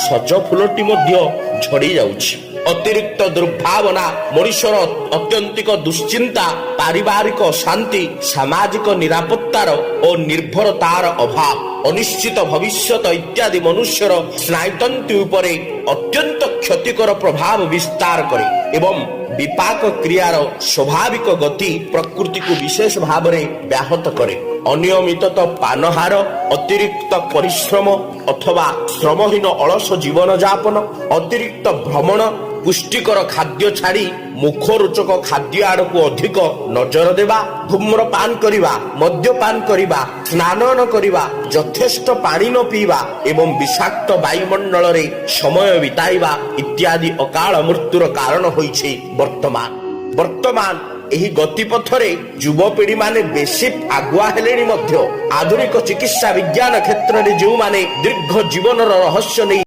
ସଜ ଫୁଲଟି ମଧ୍ୟ ଝଡ଼ି ଯାଉଛି। ଅତିରିକ୍ତ ଦୁର୍ଭାବନା, ମଣିଷର ଅତ୍ୟନ୍ତିକ ଦୁଶ୍ଚିନ୍ତା, ପାରିବାରିକ ଅଶାନ୍ତି, ସାମାଜିକ ନିରାପତ୍ତାର ଓ ନିର୍ଭରତାର ଅଭାବ, ଅନିଶ୍ଚିତ ଭବିଷ୍ୟତ ଇତ୍ୟାଦି ମନୁଷ୍ୟର ସ୍ନାୟୁତନ୍ତୁ ଉପରେ ଅତ୍ୟନ୍ତ କ୍ଷତିକର ପ୍ରଭାବ ବିସ୍ତାର କରେ ଏବଂ ବିପାକ କ୍ରିୟାର ସ୍ୱାଭାବିକ ଗତି ପ୍ରକୃତିକୁ ବିଶେଷ ଭାବରେ ବ୍ୟାହତ କରେ। ଅନିୟମିତ ପାନହାର, ଅତିରିକ୍ତ ପରିଶ୍ରମ ଅଥବା ଶ୍ରମହୀନ ଅଳସ ଜୀବନ ଯାପନ, ଅତିରିକ୍ତ ଭ୍ରମଣ, ପୁଷ୍ଟିକର ଖାଦ୍ୟ ଛାଡ଼ି ମୁଖରୋଚକ ଖାଦ୍ୟ ଆଡ଼କୁ ଅଧିକ ନଜର ଦେବା, ଧୂମ୍ରପାନ କରିବା, ମଦ୍ୟପାନ କରିବା, ସ୍ନାନ ନ କରିବା, ଯଥେଷ୍ଟ ପାଣି ନ ପିଇବା ଏବଂ ବିଷାକ୍ତ ବାୟୁମଣ୍ଡଳରେ ସମୟ ବିତାଇବା ଇତ୍ୟାଦି ଅକାଳ ମୃତ୍ୟୁର କାରଣ ହୋଇଛି। ବର୍ତ୍ତମାନ ଏହି ଗତିପଥରେ ଯୁବପିଢ଼ି ମାନେ ବେଶୀ ଆଗୁଆ ହେଲେଣି ମଧ୍ୟ। ଆଧୁନିକ ଚିକିତ୍ସା ବିଜ୍ଞାନ କ୍ଷେତ୍ରରେ ଯେଉଁମାନେ ଦୀର୍ଘ ଜୀବନର ରହସ୍ୟ ନେଇ